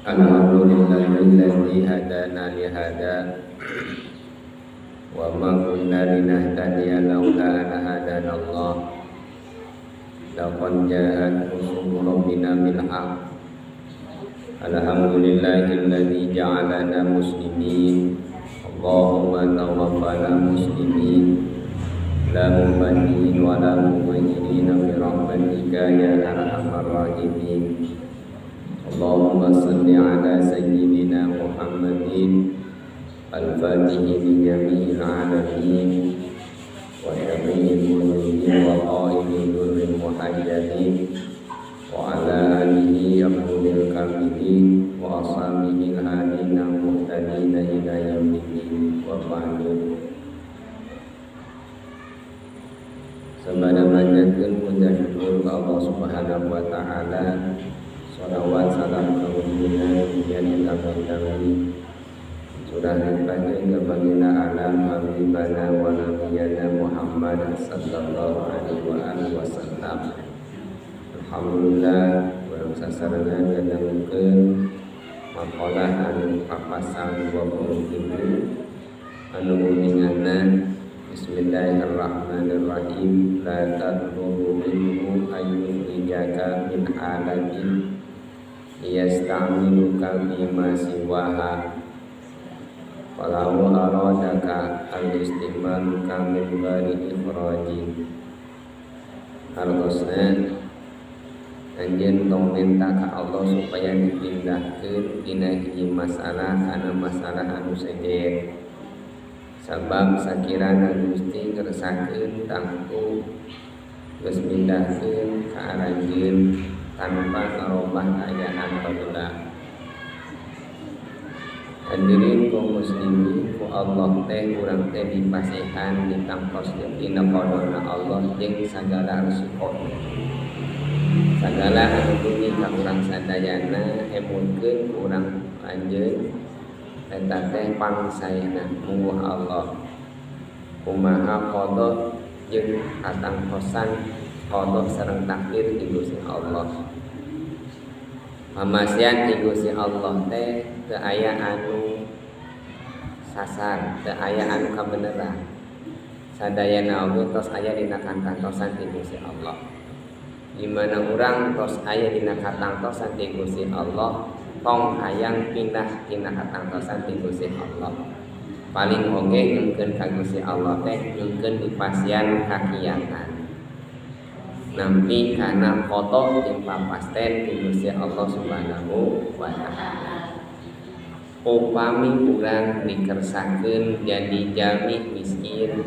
Alhamdulillahilladzi hadana li hada wa ma kunna linahtadiya laula an hadana Allah. Laqad ja'at rusulu rabbina bil haqq. Alhamdulillahilladzi ja'alana muslimin. Allahumma tawaffana muslimin la mubaddilin wa la mughayyirin bi rahmatika ya arhamar rahimin. Allahumma salli ala sayyidina Muhammadin al-fatihi li jami'il alamin wa syafi'il mujrimin wa qa'idil durril muhajjalin wa ala alihi afdalil kamilin wa ashabihi al-hadina muhtadina ila yaumiddin wa ba'du. Sabada manjatkeun puja syukur ka Allah Subhanahu wa taala. Salawat salam kaunina yang kami sudah dipanjang ke baginda alam habibana wa nabiyana Muhammad sallallahu alaihi wasallam. Alhamdulillah urang sasarengan ngadangukeun maqalah anu kapasang 27 anu uninganna Bismillahirrahmanirrahim. La tatlubu minhu ayyukhrijaka min halatin yasta'miluka bima siwaha walau aradaka al-istimaluka min bari ikhrajin. Hartosna anjeun tong minta ka Allah supaya dipindahkeun dina hiji masalah kana masalah anu sejen, sabab sakirana Gusti ngersakeun tangtu geus mindahkeun ka aranjeun tanpa ngarobah kaayaan baheula. Hadirin kaum muslimin, ku Allah teh urang teh dipasihan ditangtoskeun dina qadana Allah jeung sagala resiko. Sagala anu dugi ka urang sadayana emutkeun ku urang anjeun eta teh pangsaena mungguh Allah. Kumaha qada jeung katangtosan qada sareng takdir ti Gusti Allah. Pamasian ti Gusti Allah teh teu aya anu sasar, teu aya anu kabeneran. Sadayana oge tos aya dina katangtosan ti Gusti Allah. Di mana urang tos aya dina katangtosan ti Gusti Allah, tong hayang pindah tina katangtosan ti Gusti Allah. Paling oge nyungkeun ka Gusti Allah teh nyungkeun dipasian kakiatan. Nampi kana koto jeung papasten ti Gusti Allah Subhanahu wa taala. Upami urang dikersakeun jadi jalmi miskin,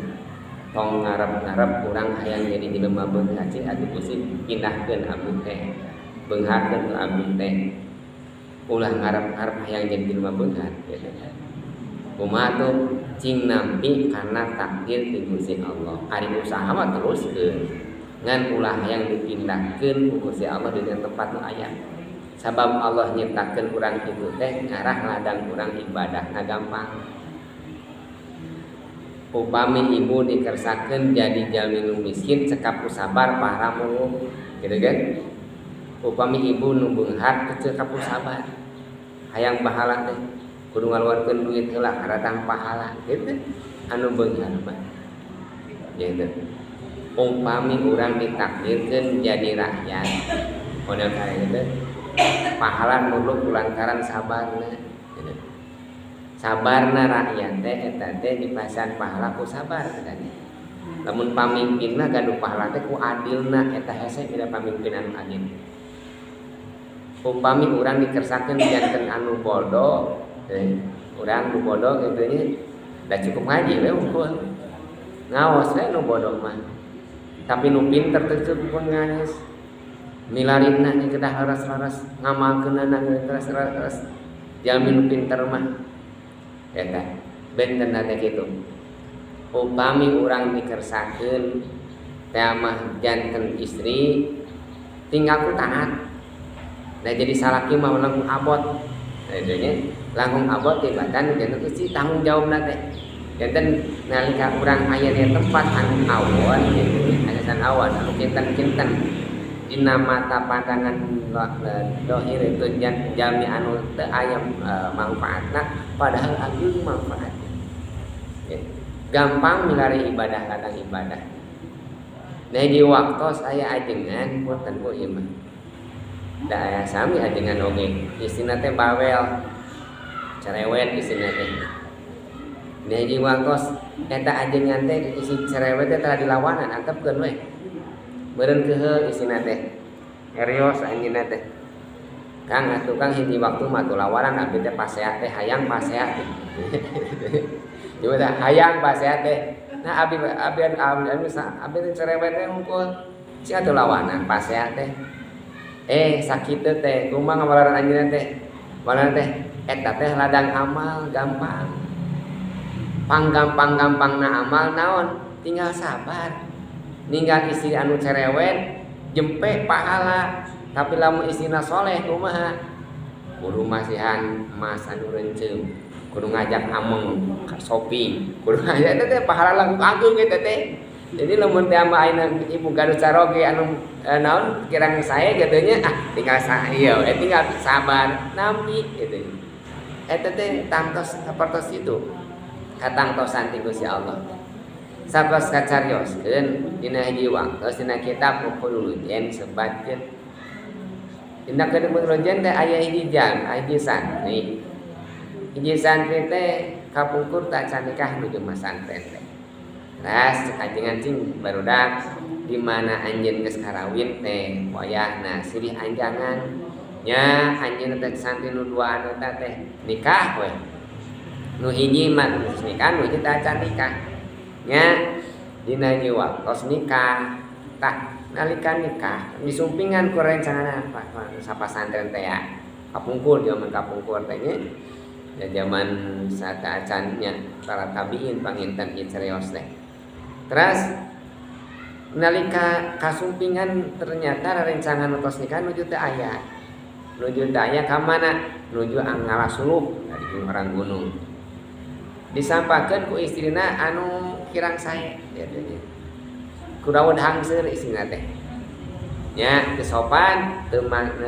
tong ngarep-ngarep urang hayang jadi jelema beunghar atuh Gusti pindahkeun abdi teh, beungharkeun ka abdi teh. Ulah ngarep-ngarep hayang jadi jelema beunghar gitu. Kumaha tuh cing nampi kana takdir ti Gusti Allah. Ari usaha mah teruskeun. Ngan ulah yang dipindahkeun ku Gusti Allah dina tempat nu aya. Sabab Allah nyiptakeun urang kitu teh ngarah ladang urang ibadahna gampang. Upami ibu dikersakeun jadi jalmi nu miskin cekap ku sabar pahala gitu kan. Upami ibu nu beunghar cekap ku sabar. Hayang pahala teh kudu ngaluarkeun duit heula karatang pahala gitu. Anu beunghar mah gitu. Umpami urang ditakdirkeun jadi rakyat model kaya gitu, pahala nuluk lantaran sabarna gitu. Sabarna rakyat teh eta teh dipasihan pahala ku sabar tadi. Lamun pamimpinna gaduh pahala teh ku adilna eta hese bila pamimpin anu adil. Umpami urang dikersakeun janten anu bodoh, urang nu bodoh kitu nya da cukup ngaji we unggul. Ngaos we nu bodoh mah. Tapi nu pinter teh cukup ngaos. Milarina nya kedah leres-leres, ngamalkeunana leres-leres. Jalmi nu pinter mah eta benten teh kitu. Upami urang dikersakeun teh mah janten istri tinggal ku taat. Nah jadi salaki mah langkung abot. Nah nya langkung abot tibatan janten Gusti tanggung jawabna teh. Janten nalika urang aya di tempat anu awon gitu, aya awan anu kinten-kinten Dina mata pandangan dohir itu jalmi anu teu aya manfaatna, padahal ageung manfaatna. Ya. Gampang milari ibadah ladang ibadah. Nah di waktos aya ajengan punten Bu ieu mah. Da aya sami ajengan oge istina teh bawel cerewet istina teh. Nah di waktos eta ajengan teh isi cerewet teh tara dilawanan antepkeun we. Meureun keuheul isina teh. Erios anjeunna teh. Kang atuh Kang hiji waktu mah atuh lawanan abdi teh pasea teh hayang pasea teh. Cuma teh hayang pasea teh. Nah abdi abdi abdi anu abdi teh cerewet teh hungkul. Si atuh lawanan pasea teh. Sakitu teh kumaha ngawalaran anjeunna teh. Walaran teh eta teh ladang amal gampang. Panggampang-gampangna amal naon? Tinggal sabar. Ninggal istri anu cerewet jempe pahala, tapi lamun istrina soleh kumaha? Kudu masihan emas anu rencem, kudu ngajak ameng shopping, kudu ngajak teh pahala langkung agung eta teh. Jadi lamun teh ama ayeuna ibu gaduh caroge anu naon kirang sae kitu nya, tinggal ieu tinggal sabar nampi kitu. Eta teh tangtos sapertos itu. Katangtosan ti Gusti Allah. Satos kacarioskeun dina hiji waktos dina kitab Uqudul Jen sebatkeun. Dina Uqudul Jen teh aya hiji jam, hiji santri. Hiji santri teh kapungkur tak can nikah nuju masantren teh. Teras ajengan cing barudak di mana anjeun geus karawin teh wayahna silih anjangan nya anjeun teh santri nu duaan eta teh nikah we. Nu hiji mah geus nikah, nu hiji teh acan nikah. Nya dina hiji waktos nikah tah nalika nikah disumpingan ku rencangan sapasantren teh ya kapungkur zaman kapungkur teh nya ya zaman sateuacan nya para tabiin panginten ieu carios teh. Teras nalika kasumpingan ternyata rencangan tos nikah nuju teu aya. Nuju teu aya ka mana? Nuju ngalah suluh dari orang gunung. Disampakeun ku istrina anu kirang sae kitu nya. Ku daun hangseur istrina teh. Nya teu sopan teu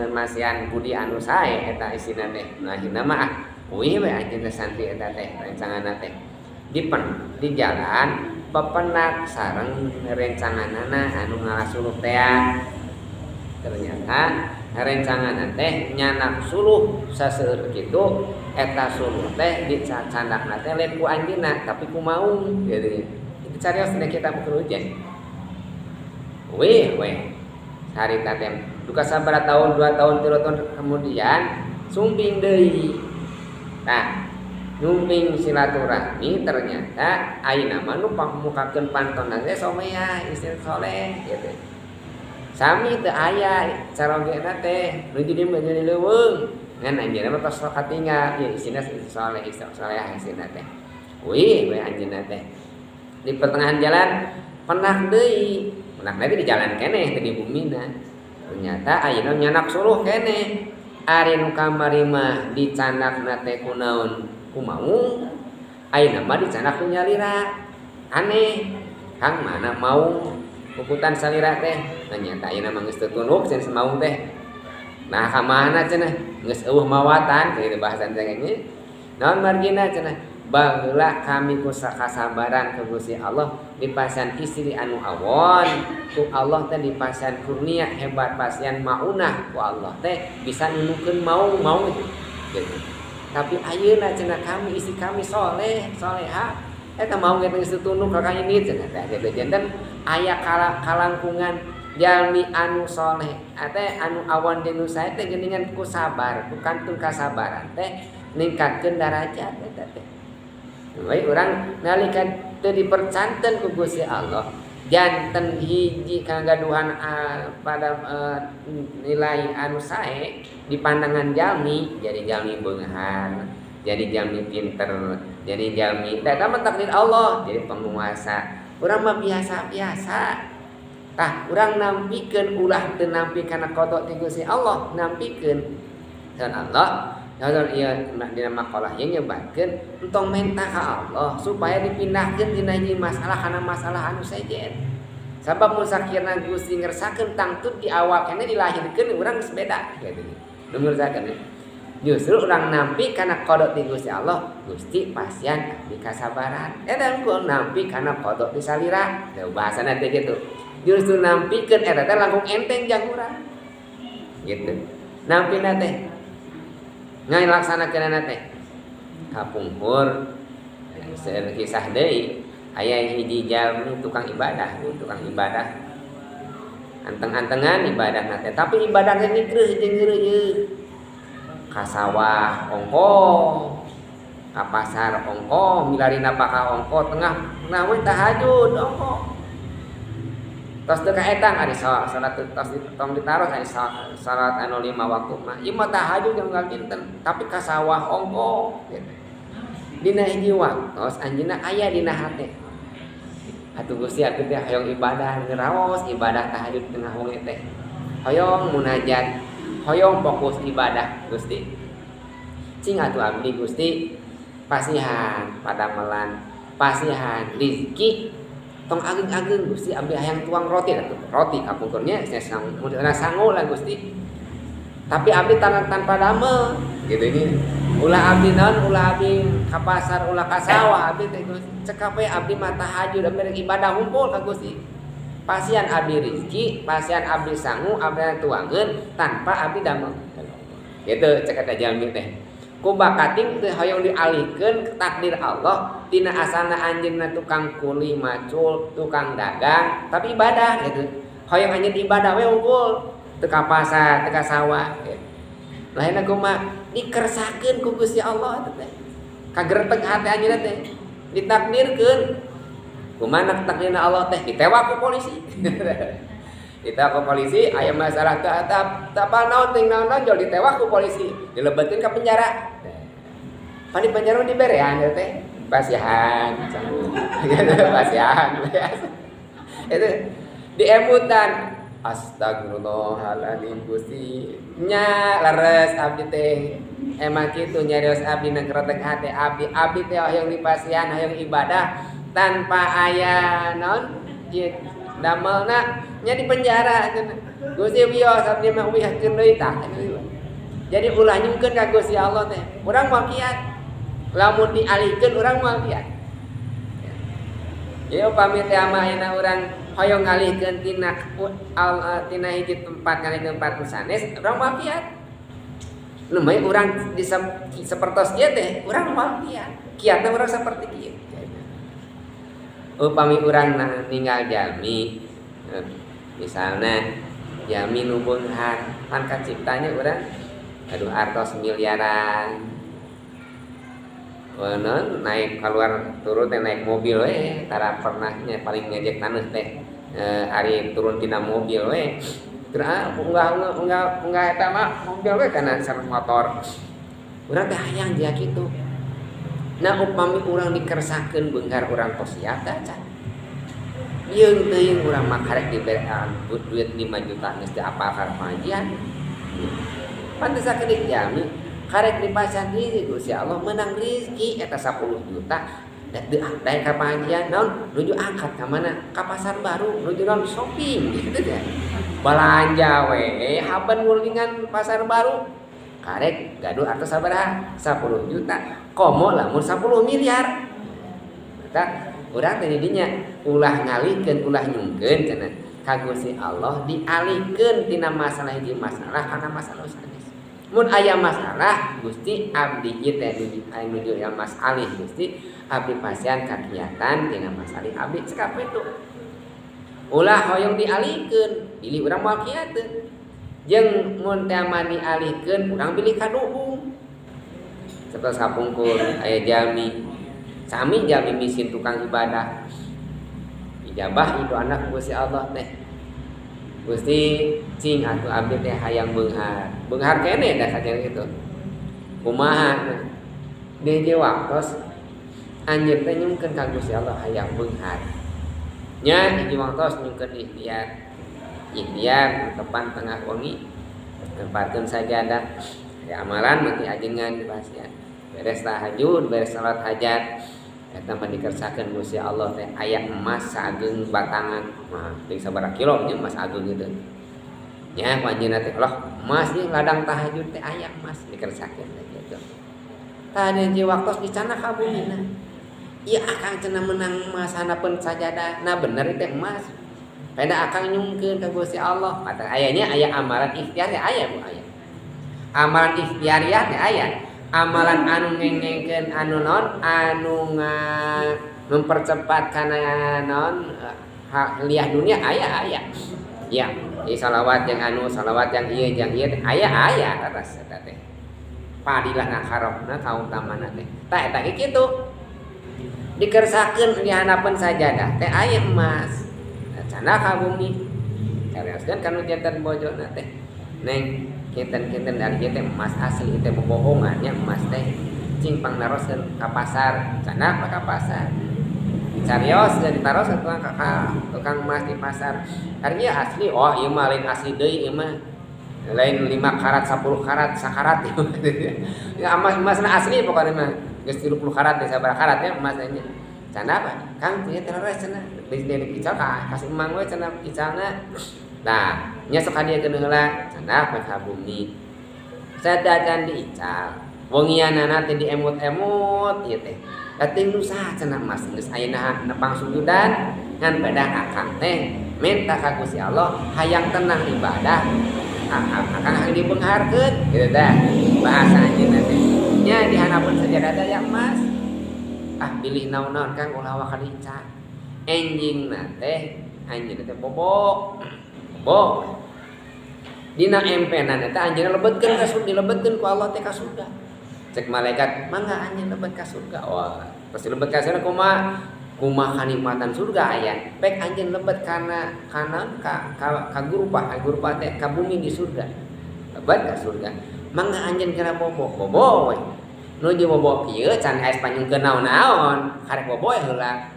masihan budi anu sae eta istrina teh. Nah akhirna mah uih we anjeunna santri eta teh rencanganna teh. Di jalan pepenak sareng rencanganana anu ngalah suluh teh. Ternyata rencanganna teh nyanak suluh saseur kitu eta suluh teh dicandakna teh lain ku anjeunna tapi ku maung gitu. Itu carios dina kitab Uqudul. Weh weh harita teh duka sabaraha tahun 2 tahun 3 tahun kemudian sumping deui. Nah, nyumping silaturahmi ternyata ayeuna mah nu pamukakeun pantona teh somea istri soleh gitu. Sami teu aya carogena teh nu jadi menjadi leuweung ngan anjeunna mah tos katinggal ieu istrina istri soleh istri soleah istrina teh. Wih we anjeunna teh. Di pertengahan jalan penak deui, penak deui di jalan keneh teh di bumina. Ternyata ayeuna nyanak suluh keneh. Ari nu kamari mah dicandakna teh kunaon ku maung, ayeuna mah dicandak ku nyalira. Aneh, Kang mana maung puputan salira teh. Ternyata ayeuna mah geus teu tunduk cenah maung teh. Nah ka mana cenah geus eueuh mawatan kitu bahasan teh nya. Naon margina cenah? Baheula kami ku kasabaran ku Gusti Allah dipasihan istri anu awon ku Allah teh dipasihan kurnia hebat pasihan maunah ku Allah teh bisa nunukeun maung-maung gitu. Tapi ayeuna cenah kami istri kami soleh soleha eta maung ge geus tunduk ka ini cenah teh gitu. Janten aya kalangkungan jalmi anu soleh teh anu awon jeung nu sae teh geuningan ku sabar ku kantun kasabaran teh ningkatkeun darajat eta teh. Baik urang nalika teu dipercanten ku Gusti Allah janten hiji kagaduhan pada nilai anu sae di pandangan jalmi jadi jalmi beunghar jadi jalmi pinter jadi jalmi eta mah takdir Allah jadi penguasa urang mah biasa-biasa tah urang nampikeun ulah teu nampi kana qada ti Gusti Allah nampikeun dan Allah Kalau ieu dina makalah ieu nyebatkeun entong menta ka Allah supaya dipindahkeun dina hiji masalah kana masalah anu sejen. Sabab mun sakirna Gusti ngersakeun tangtu di awal keneh dilahirkeun urang geus beda gitu. Nu ngersakeun justru urang nampi kana qada ti Gusti Allah, Gusti pasian abdi kasabaran. Eta engko nampi kana qada ti salira. Teu bahasana teh kitu. Justru nampikeun eta teh langkung enteng jang urang. Gitu. Nampina teh ngalaksanakeunana teh kapungkur seueur kisah deui aya hiji jalmi tukang ibadah, anteng-antengan ibadah teh, tapi ibadah teh nikreuh jeung ngeureuyeuh. Ka sawah ongko, ka pasar ongko, milari napakah ongko, tengah we tahajud ongko. Tos teu kaetang ari salat tos tong ditaros ari salat anu 5 waktu mah. Ieu mah tahajud jeung unggal dinten, tapi ka sawah ongko gitu. Dina hiji waktos anjeunna aya dina hate. Atuh Gusti abdi teh hoyong ibadah ngeraos ibadah tahajud tengah wengi teh. Hoyong munajat, hoyong fokus ibadah Gusti. Cing atuh abdi Gusti pasihan padamelan, pasihan rizki tong ageung-ageung Gusti abdi hayang tuang roti atuh. Roti kapungkurnya sangu lah Gusti. Tapi abdi tanpa damel gitu ini. Ulah abdi naon, ulah abdi ka pasar, ulah ka sawah abdi teh Gusti. Cekap we abdi mah tahajud abdi ibadah humpul ka Gusti. Pasian abdi rizki, pasian abdi sangu, abdi tuangeun tanpa abdi damel. Gitu cek eta jalmi teh. Ku bakating teh hoyong dialihkeun takdir Allah tina asana anjeunna tukang kuli macul, tukang dagang, tapi ibadah gitu. Hoyong anjeun ibadah we unggul, teu ka pasar, teu ka sawah gitu. Lainna kumaha dikersakeun ku Gusti Allah teh. Kagereteg hate anjeunna teh. Ditakdirkeun. Kumaha takdirna Allah teh ditewak ku polisi. Ditewak ku polisi aya masalah teu apal naon teuing naon-naon jol ditewak ku polisi, dilebetkeun ka penjara. Pan di penjara mah diberean teh. Pasihan pasihan. Itu diemutan. Astagfirullahaladzim Gusti nya leres abdi teh emang kitu nyarios abdi na keretek hate abdi abdi teh hoyong dipasihan hoyong ibadah tanpa aya naon damelna nya di penjara Gusti wios abdi mah wihkeun deui tah. Jadi ulah nyungkeun ka Gusti Allah teh urang moal kiat lamun dialihkeun urang moal kiat. Ya upami teh ayeuna urang hoyong ngalihkeun tina tina hiji tempat ngalihkeun tempat nu sanes urang moal kiat. Lumai urang di sapertos kieu teh urang moal kiat. Kiatna urang saperti kieu. Upami urang ninggal jalmi misalna jalmi nu beunghar pan kaciptanya urang aduh artos miliaran. Naon naik keluar turun teh naik mobil we tara pernahnya paling ngejek taneuh teh ari turun tina mobil we teu unggah eta mah mobil we kana sareng motor urang teh hayang dia kitu. Nah upami urang dikersakeun beunghar urang tos siap teh acan yeung teuing urang mah karek dibere duit 5 juta geus teu apal ka pengajian pan teu sakedik jalmi karek dipasihan rizki Gusti Allah menang rizki eta 10 juta daek ka pengajian naon nuju angkat ka mana ka pasar baru nuju naon shopping gitu teh balanja we haben ngulingan pasar baru karek gaduh artos sabaraha 10 juta komo lamun 10 miliar eta urang teh didinya ulah ngalihkeun ulah nyungkeun cenah ka Gusti Allah dialihkeun tina masalah hiji masalah kana masalah sanes. Mun aya masalah Gusti abdi ieu teh nuju ya masalih Gusti abdi pasian kagiatan tina masalih abdi cekap itu. Ulah hoyong dialihkeun bilih urang moal kiateun. Jeung mun teh mah dialihkeun urang bilih kaduhung. Satos kapungkur aya jalmi sami jalmi miskin tukang ibadah. Ijabah itu anak Gusti Allah teh. Gusti cing atuh abdi teh hayang beunghar. Beunghar keneh da kajian itu. Kumaha? Deui waktos anjeun teh nyungkeun ka Gusti Allah hayang beunghar. Nya hiji waktos nyungkeun ikhtiar. Ikhtiar tepan tengah wengi tempatkeun sajadah. Ya amalan mati ajengan di pasian. Beres tahajud, beres salat hajat. Eta mah dikersakeun Gusti Allah teh aya emas saageng batangan. Mah teuing sabaraha kilo nya emas ageung gitu. Nya ku anjeunna teh Allah emas ieu ladang tahajud teh aya emas dikersakeun teh kitu. Tah di waktos dicandak ka bumina. Ieu akang cenah menang emas handapeun sajadah. Nah bener teh emas. Peda akang nyungkeun ka Gusti Allah. Mata ayanya aya amalan ikhtiar teh aya Bu aya. Amalan ikhtiariah teh aya. Amalan anu ngengengkeun anu naon anu mempercepat kana naon liah dunia aya aya. Ya, ieu salawat yang anu salawat yang ieu yang ieu aya aya atas eta teh. Padilah ngakarokna kautamana teh. Tah eta ge kitu. Dikersakeun di handapeun sajadah teh aya emas. Canda ka bumi. Carioskeun ka nu janten bojona teh. Neng kinten-kinten dari ieu teh emas asli teh bobohongan nya emas teh cing pangnaroskeun ka pasar. Canda ka pasar. Dicarios dan ditaros ka tukang emas di pasar. Ari ieu asli, oh ieu mah lain asli deui ieu mah. Lain 5 karat, 10 karat, sakarat. Ya emasna asli pokona mah. Geus 30 karat teh sabaraha karat nya emasna nya. Canda apa? Kang ieu teh leres cenah. Geus diical ka kasih emang we cenah icalna. Nah, nya sok kadiekeun heula cenah ka bumi. Sadacan diical. Wengianana teh diemut-emut ieu teh. Da teuing nu saha cenah emas geus ayeuna nepang sujudan ngan pedah akang teh minta ka Gusti Allah hayang tenang ibadah. Akang hayang dibeungharkeun kitu tah. Bahasa anjeunna teh. Nya di handapeun sajadah teh aya emas. Ah pilih naon-naon Kang ulah waka diical. Enjingna teh anjeunna teh bobo. Bobo. Dina empenan eta anjeunna lebetkeun ka surga, dilebetkeun ku Allah teh ka surga. Cek malaikat, mangga anjeun lebet ka surga. Wah, pasti lebet ka surga kumaha? Kumaha kanikmatan surga aya. Pek anjeun lebet kana kana ka ka gurpa, ka gurpa teh ka bumi di surga. Lebet ka surga. Mangga anjeun kana bobo, bobo we. Nuju bobo kieu can aya panyungkeun naon-naon, karek bobo we heula.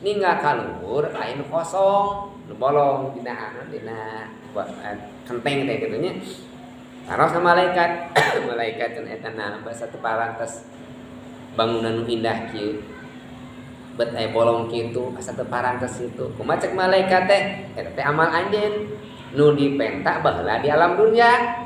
Ninggal ka luhur aya nu kosong, nu bolong dina anu dina kenteng teh kitu nya. Taros ka malaikat, malaikat cenah eta na basa teu parantos bangunan nu indah kieu. Bet aya bolong kitu asa teu parantos kitu. Kumaha cek malaikat teh? Eta teh amal anjeun nu dipenta baheula di alam dunia.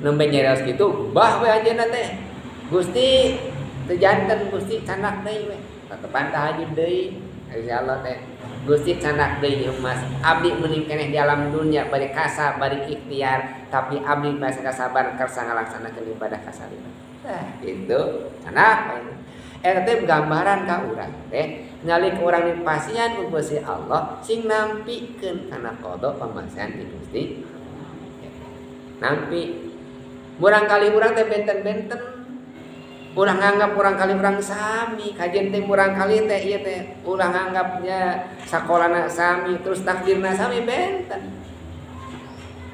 Nembe nyarios kitu, bah we anjeunna teh. Gusti teu janten Gusti candak deui we. Tetepan tahajud deui. Insyaallah teh. Gusti candak deui emas. Abdi mending keneh di alam dunia bari kasab bari ikhtiar, tapi abdi masih kasabar kersa ngalaksanakeun ibadah kasalira. Tah kitu. Candak we. Eta teh gambaran ka urang teh nyalik urang dipasihan ku Gusti Allah sing nampikeun kana qada pamasihan ti Gusti. Nampi murang kali urang teh benten-benten. Urang nganggap urang kali urang sami, kajian teh murang kali teh ieu teh ulah nganggapnya sakolana sami terus takdirna sami benten.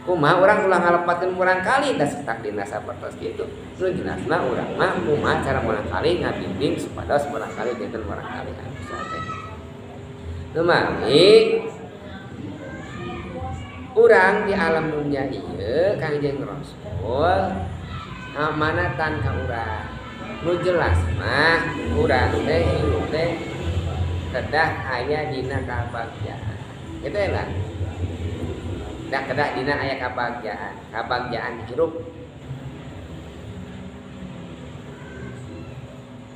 Kumaha urang ulah ngalepatkeun murang kali da takdirna sapertos kitu. Nu jelasna urang mah kumaha cara murang kali ngabimbing supados murang kali benten murang kali anu soleh. Nu mami urang di alam dunia ieu Kangjeng Rasul amanatan ka urang. Nu jelas mah urang teh hirup teh kedah aya dina kabagjaan. Kitu lah. Dah kedah dina aya kabagjaan, kabagjaan hirup.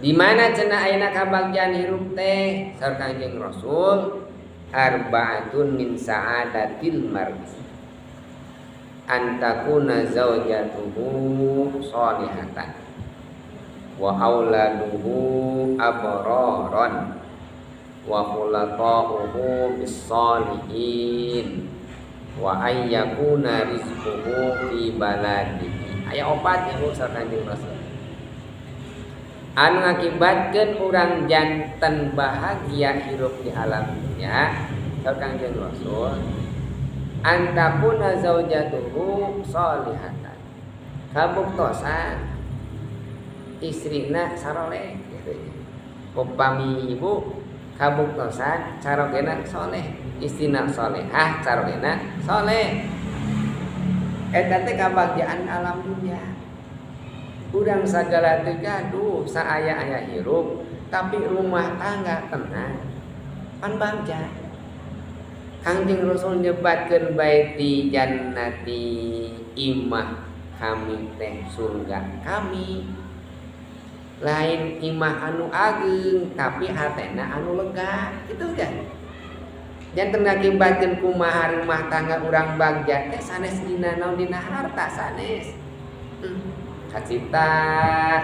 Di mana cenah ayana kabagjaan hirup teh? Saur Kangjeng Rasul, arbaatun min sa'adatil mar'i. Antakuna zaujatuhu sholihatan wa auladuhu abraran wa khulata'uhu bis-salihin wa ayyakuna rizquhu fi baladihi. Aya opat ya Bu saur Kanjeng Rasul. Anu ngakibatkeun urang janten bahagia hirup di alam dunia saur Kanjeng Rasul, antakuna zaujatuhu sholihatan. Kabuktosan istrina saroleh gitu. Upami ibu kabuktosan carogena soleh, istrina solehah carogena soleh. Eta teh kabagjaan alam dunia. Urang sagala teu gaduh saaya-aya hirup tapi rumah tangga tenang pan bagja. Kangjeng Rasul nyebatkeun baiti jannati, imah kami teh surga kami. Lain imah anu ageung tapi hatena anu lega gitu kan. Janten ngakibatkeun kumaha rumah tangga urang bagja teh sanes dina naon dina harta sanes. Kacita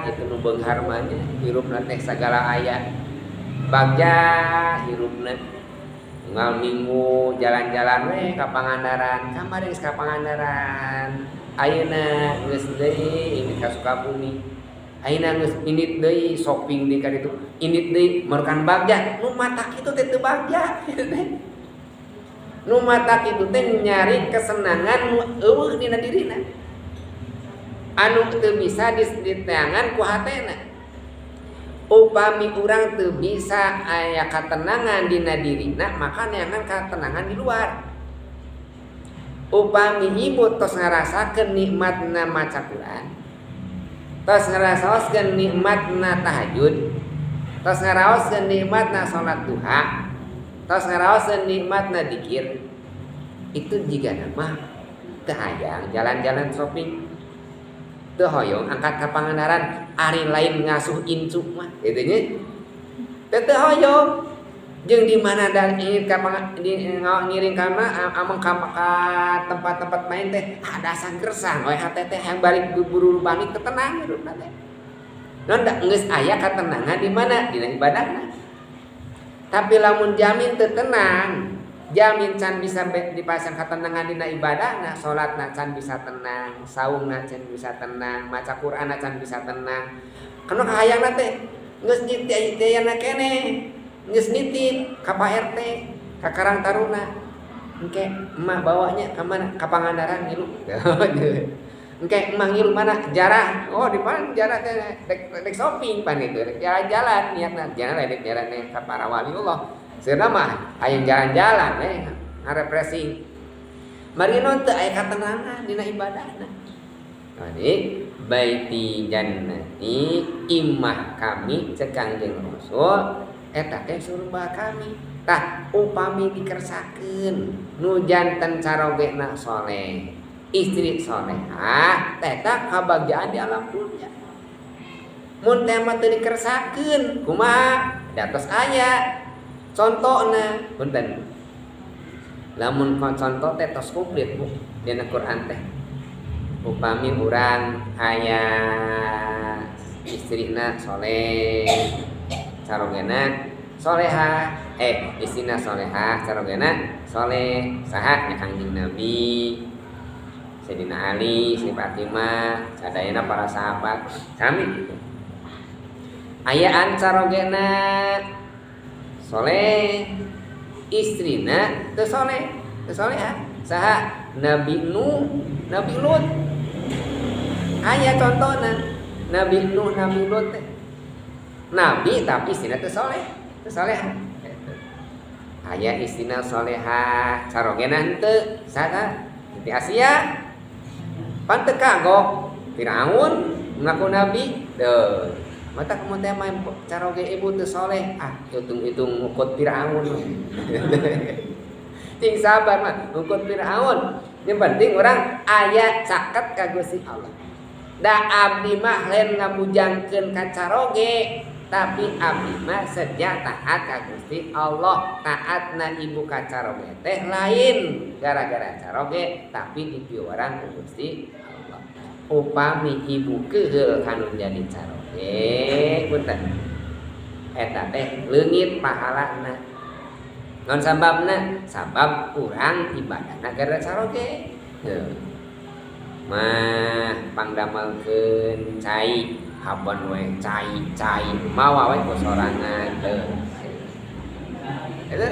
itu nu beunghar mah nya hirupna teh sagala aya. Bagja hirupna unggal minggu jalan-jalan we ka Pangandaran, kamari geus ka Pangandaran. Ayeuna geus deui ini ka Sukabumi. Ayeuna geus indit deui shopping di ka ditu. Indit deui merukan bagja, nu matak kitu teh teu bagja. Nu matak kitu teh nyari kesenangan nu eueuh dina dirina. Anu teu bisa diteangan ku hatena. Upami urang teu bisa aya katenangan dina dirina, maka neangan katenangan di luar. Upami ibu tos ngarasakeun nikmatna maca Quran, tos ngarasakeun nikmatna tahajud, tos ngaraoskeun nikmatna salat duha, tos ngaraoskeun nikmatna dikir, itu jiga mah teu hayang jalan-jalan shopping, teu hoyong angkat ka Pangandaran, ari lain ngasuh incu mah kitu nya. Teu hoyong jeung di mana dan ingin ka ngiring ka ameng ka tempat-tempat main teh ada sanggersang we hate teh hayang balik buru-buru balik teu tenang hidupna teh. Non da geus aya katenangan di mana dina ibadahna. Tapi lamun jamin teu tenang, jamin can bisa dipasang katenangan dina ibadahna, salatna can bisa tenang, saumna can bisa tenang, maca Qur'anna can bisa tenang. Kana kahayangna teh geus ditayana keneh, geus nitip ka Pak RT, ka Karang Taruna. Engke emak bawanya ka mana? Ka Pangandaran ngilu. Engke emak ngilu mana? Jarah. Oh, di mana jarah teh dek shopping pan itu, dek jalan-jalan niatna. Jangan dek jalan teh ka para waliullah. Seunah mah hayang jalan-jalan we ngarefreshing. Mari non teu aya katenangan dina ibadahna. Jadi baiti jannati, imah kami cek Kangjeng Rasul eta teh surga kami. Tah upami dikersakeun nu janten carogena soleh, istri solehah, eta kabagjaan di alam dunia. Mun teh mah teu dikersakeun kumaha? Di atas aya contona punten. Lamun contoh teh tos komplit Bu dina Quran teh. Upami urang aya istrina soleh, carogena soleha, istrina soleha, carogena soleh, saha nya Kangjeng Nabi, Sayyidina Ali, Siti Fatimah, sadayana para sahabat sami gitu. Ayaan carogena soleh, istrina teu soleh, teu soleha, saha Nabi Nuh, Nabi Lut. Aya contohna Nabi Nuh, Nabi Lut teh. Nabi tapi istrina teu soleh, teu soleha. Aya istrina soleha, carogena henteu, saha? Siti Asia. Pan teu kagok Firaun ngaku nabi teu. Mata kamu teh main caroge ibu teu soleh, ah hitung-hitung ngukut Firaun. Cing sabar mah ngukut Firaun. Yang penting orang aya caket ka Gusti Allah. Da abdi mah lain ngabujangkeun ka caroge, tapi abdi mah sedia taat ka Gusti Allah. Taatna ibu ka caroge teh lain gara-gara caroge, tapi dipiwarang ku Gusti Allah. Upami ibu keuheul kanu jadi caroge, punten eta teh leungit pahalana. Non sababna, sabab urang ibadahna gara caroge. Mah pangdamelkeun cai habon we cai cai mawa we ku sorangan teu. Eta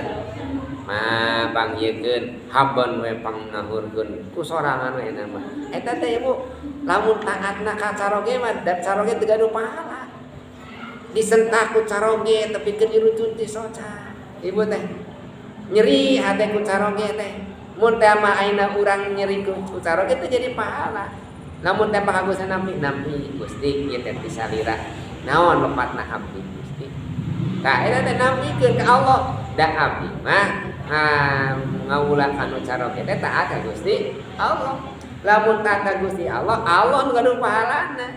mah pangyeukeun habon we pangnahurkeun ku sorangan we mah. Eta teh ibu lamun taatna ka caroge mah da caroge teu gaduh pahala. Disentak ku caroge tapi keur dirucun ti soca. Ibu teh nyeri hate ku caroge teh. Mun teh mah ayeuna urang nyeri ku caroge teh jadi pahala. Lamun teh Gusti nampi Gusti ieu teh salira. Naon lepatna abdi Gusti. Tah eta teh nampikeun ka Allah. Da abdi mah ngawula kanu caroge teh taat ka Gusti Allah. Lamun taat ka Gusti Allah, Allah nu gaduh pahalana.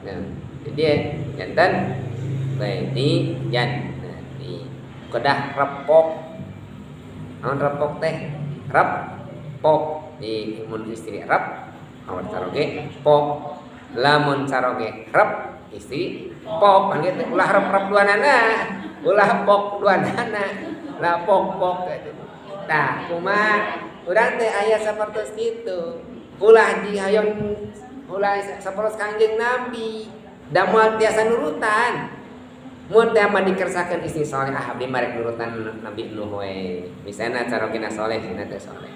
Nah, jadi janten baiti jannati. Kedah repok. Naon repok teh? Repok di mun istri rep, awan caroge pok. Lamun caroge rep, istri pok. Kan kitu ulah rep-rep duanana, ulah pok duanana. Lah pok-pok gitu. Tah, kumaha urang teh aya sapertos kitu. Ulah dihayang ulah sapertos Kangjeng Nabi. Da moal tiasa nurutan. Mun teh mah dikersakeun istri saleh, ah abdi mah rek nurutan Nabi Nuh we. Misalna carogena saleh, sina teh saleh.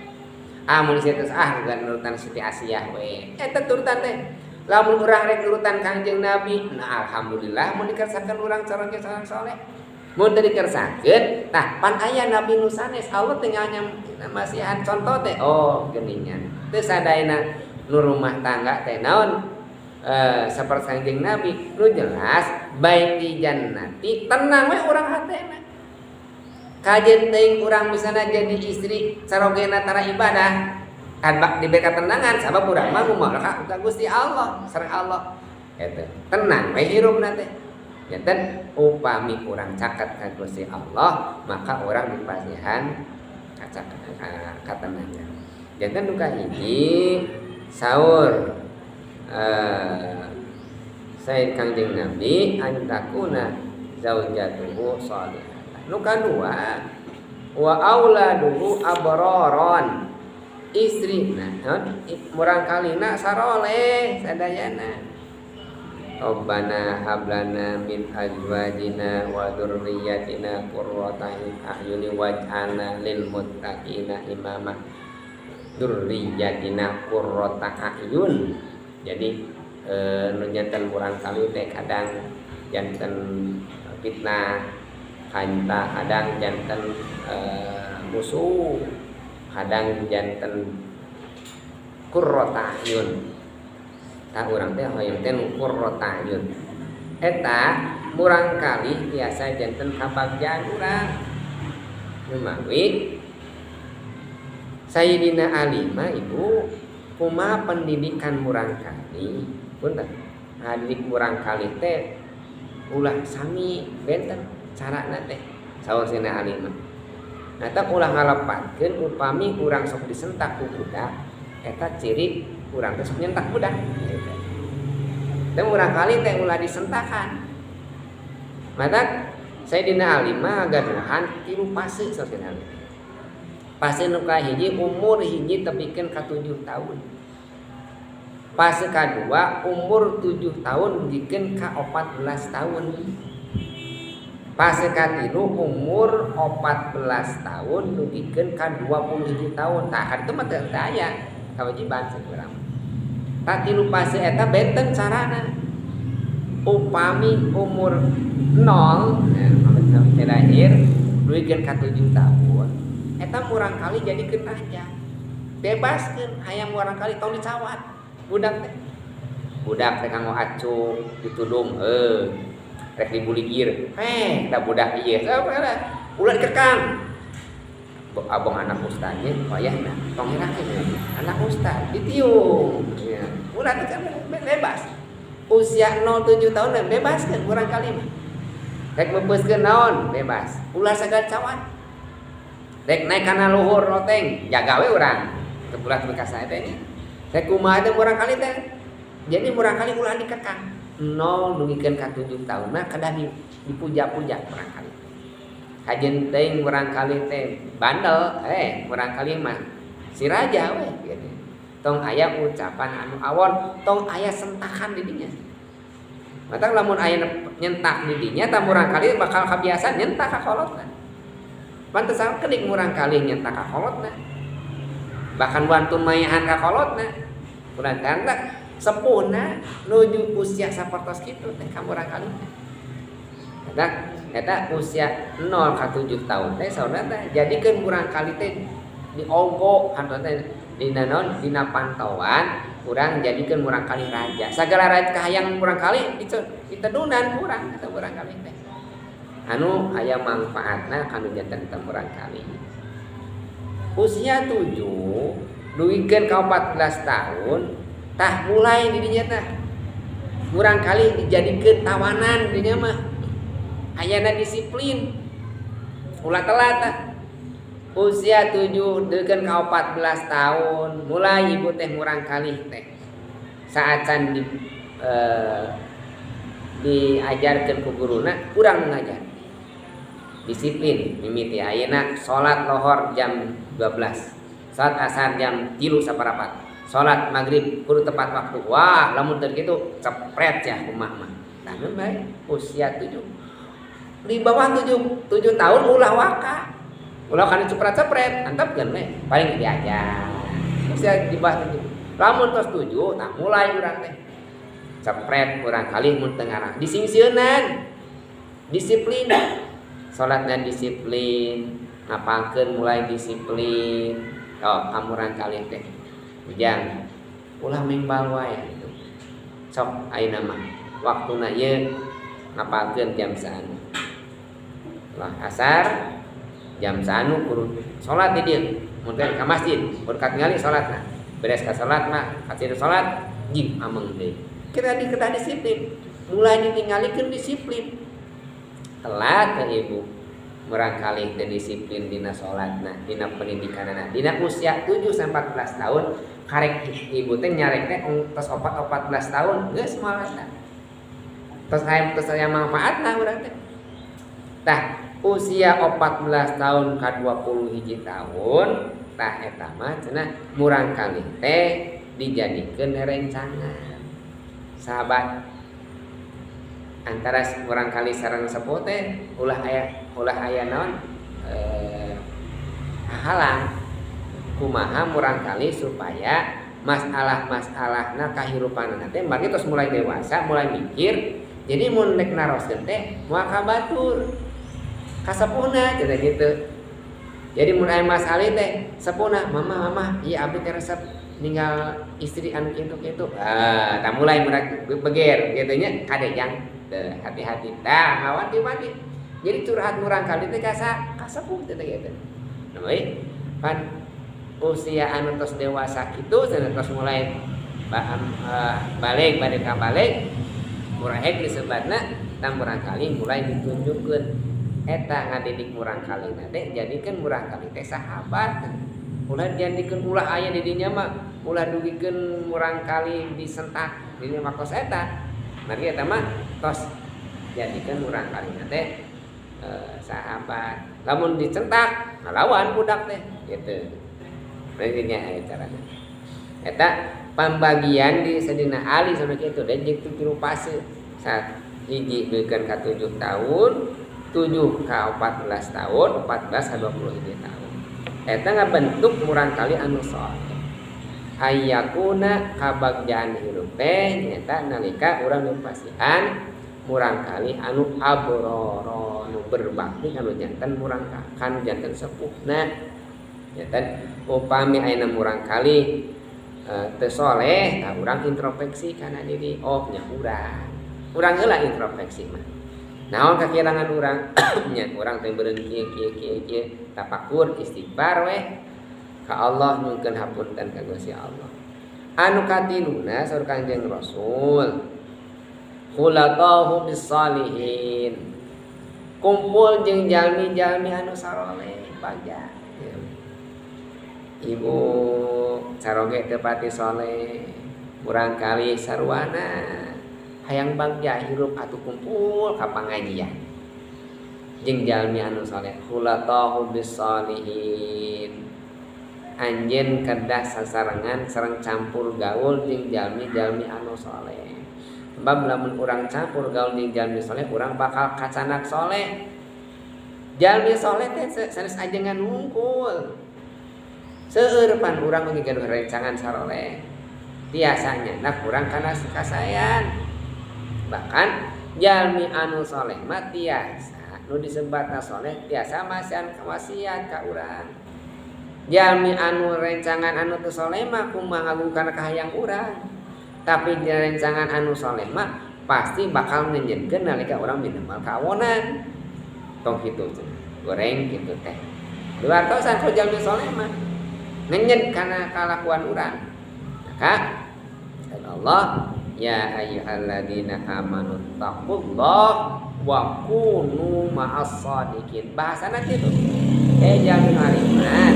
Ah mun istri teh ah nurutan Siti Asiyah we. Eta turutan teh. Lamun urang rek nurutan Kangjeng Nabi, nah alhamdulillah mun dikersakeun urang caroge saleh. Mun teu dikersakeun, tah pan aya Nabi nu sanes, Allah teh masihan contoh teh. Oh, geuningan. Teu sadayana nu rumah tangga teh naon sapertos Kangjeng Nabi, nu jelas baiti jannati tenang we urang hatena. Kajen teuing urang misalna jadi istri carogena tara ibadah, kan bak diberi ketenangan sabab urang mah ngumaha ka Gusti Allah, sareng Allah. Eta tenang we hirupna teh. Janten upami urang caket ka Gusti Allah, maka urang dipasihan katenangan. Janten nu kahiji saur Sayyid Kangjeng Nabi antakuna zaujatuhu sholihah. Nu kadua wa auladuhu abraron. Istrina murang kalina saroleh sadayana. Rabbana hablana min azwajina wa dzurriyyatina qurrata a'yuni waj'alna lil muttaqina imama. Dzurriyyatina qurrata a'yun. Jadi nu janten murang kali teh kadang janten fitnah, kadang janten musuh, kadang janten qurrata a'yun. Tah urang teh hoyong teh nu qurrata a'yun. Eta murang kali biasa janten kabagjaan urang. Numawi Sayyidina Ali mah ibu kumaha pendidikan murang kali punten ngadidik murang kali teh ulah sami benten carana teh saur Sayyidina Ali mah. Nah tah ulah ngalepatkeun upami urang sok disentak ku budak eta ciri urang teh sok nyentak budak gitu. Teh murang kali teh ulah disentakan. Matak Sayyidina Ali mah gaduhan tilu fase saur Sayyidina Ali. Fase nu kahiji umur hiji tepikeun ka 7 tahun. Fase kadua umur 7 tahun dugikeun ka 14 tahun. Fase katilu umur 14 tahun dugikeun ka 27 tahun. Tah kitu mah teu aya kewajiban saurang. Tah tilu fase eta benten carana. Upami umur 0 nah, lahir dugikeun ka 7 tahun eta murang kali jadikeun raja. Bebaskeun hayang murang kali tong dicawat budak teh. Budak teh kanggo acung ditudung heuh rek dibuligir. Heh, da budak ieu. Ulah dikekang. Abong anak ustad ge wayahna tong ngerakeun anak ustad ditiung. Ya. Ulah bebas. Usia 0-7 tahun bebaskeun murang kali mah. Rek meupeuskeun naon bebas. Ulah sagala cawat. Rek naik kana luhur loteng jaga we urang. Teu ulah teu ka teh nya. Rek kumaha teh murang kali teh. Jadi murang kali ulah dikekang. 0 dugikeun ka 7 tahun mah kedah dipuja-puja murang kali. Kajen teuing murang kali teh bandel, murang kali mah si raja we gitu. Tong aya ucapan anu awon, tong aya sentakan di dinya. Matak lamun aya nyentak di dinya tah murang kali bakal kabiasaan nyentak ka kolotna. Pantesan kedik murang kali nyentak ka kolotna. Bahkan wantun mayahan ka kolotna. Urang teh sepuhna nuju usia sapertos kitu teh ka murang kali. Eta eta usia 0 ka 7 tahun teh saudara teh jadikeun murang kali teh diogo hantu teh dina naon dina pantauan Urang jadikeun murangkalih raja. Sagala raja kahayang murangkalih ditedunan urang eta murangkalih teh. Anu aya mangfaatna kanu janten eta murangkalih. Usia 7 dugikeun ka 14 tahun tah mulai di dinya tah. Murangkalih dijadikeun tawanan di dinya mah. Ayana disiplin. Ulah telat tah. Usia 7 dugikeun ka 14 tahun mulai ibu teh murangkalih teh. Saacan diajarkeun ku guruna kurang ngajar. Disiplin mimiti ayeuna salat lohor jam 12, salat asar jam 3 saparapat, salat maghrib kudu tepat waktu. Wah, lamun teu kitu cepret ya kumaha mah. Tah bae usia 7. Di bawah 7 tahun ulah waka. Ulah kana cepret-cepret, antepkeun we, paling diajar. Usia di bawah 7. Lamun tos 7, tah mulai urang teh. Cepret murangkalih mun teu ngarah. Disingsieunan. Disiplin. Salatna disiplin, ngapalkeun mulai disiplin. Oh, ka murangkalih teh. Ujang, ulah mengbal wae gitu. Sok ayeuna mah waktuna ieu ngapalkeun jam saanu. Lah asar jam saanu kudu salat di dieu. Mun teh ka masjid, mun katingali salatna. Beres ka salat mah, kacir salat jing ameng deui. Kita disiplin, mulai ditinggalikeun disiplin. Telat ke ibu murangkalih teh disiplin dina salatna, dina pendidikanana. Dina usia 7 sampai 14 tahun karek ibu teh nyarek teh tos 14 tahun geus moal eta. Tos aya manfaatna urang teh. Tah usia 14 tahun ka 21 tahun tah eta mah cenah murangkalih teh dijadikeun rencangan. Sahabat antara murangkalih sareng sepuh teh ulah aya naon halang kumaha murangkalih supaya masalah-masalahna kahirupanna teh margi tos mulai dewasa mulai mikir jadi mun rek naroskeun teh moal ka batur kasepuhna cenah kitu. Jadi mun aya masalah teh sepuhna mama ieu abdi teh resep ninggal istri anu kitu-kitu. Ah, tah mulai beger kitu nya kadejang teh hati-hati tah ngawanti-wanti. Jadi curhat murangkalih teh kasepuh teh kitu. Nah, baik pan usia anu tos dewasa kitu cenah tos mulai balik bade ka balik murahek disebatna tah murangkalih mulai ditunjukkeun eta ngadidik murangkalih teh jadikeun murangkalih teh sahabat. Ulah jadikeun ulah aya di dinya mah ulah dugikeun murangkalih disentak di dinya mah tos eta. Margi eta mah tos jadikeun murangkalih teh sahabat. Lamun dicentak ngalawan budak teh gitu. Berarti nya aya carana. Eta pambagian di Sayyidina Ali sama kitu dan jeung tilu fase. Saat hiji dugikeun ka 7 tahun, 7 ka 14 tahun, 14 ka 21 tahun. Eta ngabentuk murangkalih anu soleh. Ayakuna kabagjaan hirup teh nyaeta nalika urang dipasihan murangkalih anu abroro anu berbakti kanu janten murangkalih kanu janten sepuhna. Janten upami ayeuna murangkalih teu soleh tah urang introspeksi kana diri. Oh nya urang. Urang heula introspeksi mah. Naon kakirangan urang? Nya urang teh beureun kieu kieu kieu kieu tapakur istighfar weh ka Allah nyungkeun hapunten ka Gusti Allah. Anu katiluna saur Kanjeng Rasul khulatahu bissalihin. Kumpul jeung jalmi-jalmi anu saroleh bagja. Ibu caroge teu pati soleh, murangkalih sarwana hayang bagja hirup atuh kumpul ka pangajian jeung jalmi anu saleh khulatahu bissalihin. Anjeun kedah sasarengan sareng campur gaul jeung jalmi-jalmi anu saleh. Sebab lamun urang campur gaul jeung jalmi saleh urang bakal kacanak saleh. Jalmi saleh teh sanes ajengan wungkul. Seueur pan urang mah gaduh rencangan saroleh. Tiasanya nah kurang kana kasayan. Bahkan jalmi anu soleh mah tiasa nu disebatna soleh tiasa masihan kawasiat ka urang. Jalmi anu rencangan anu teu soleh mah kumaha ngagungkeun kahayang urang. Tapi rencangan anu soleh mah pasti bakal nyenyenkeun nalika urang minimal kawonan. Tong kitu cenah. Goreng kitu teh. Diwartosan ku jalmi soleh mah. Ngenyen kana kalakuan urang. Maka kata Allah, ya ayyuhalladzina amanu taqullah wa kunu ma'as shadiqin. Bahasana kitu. Jalmi iman,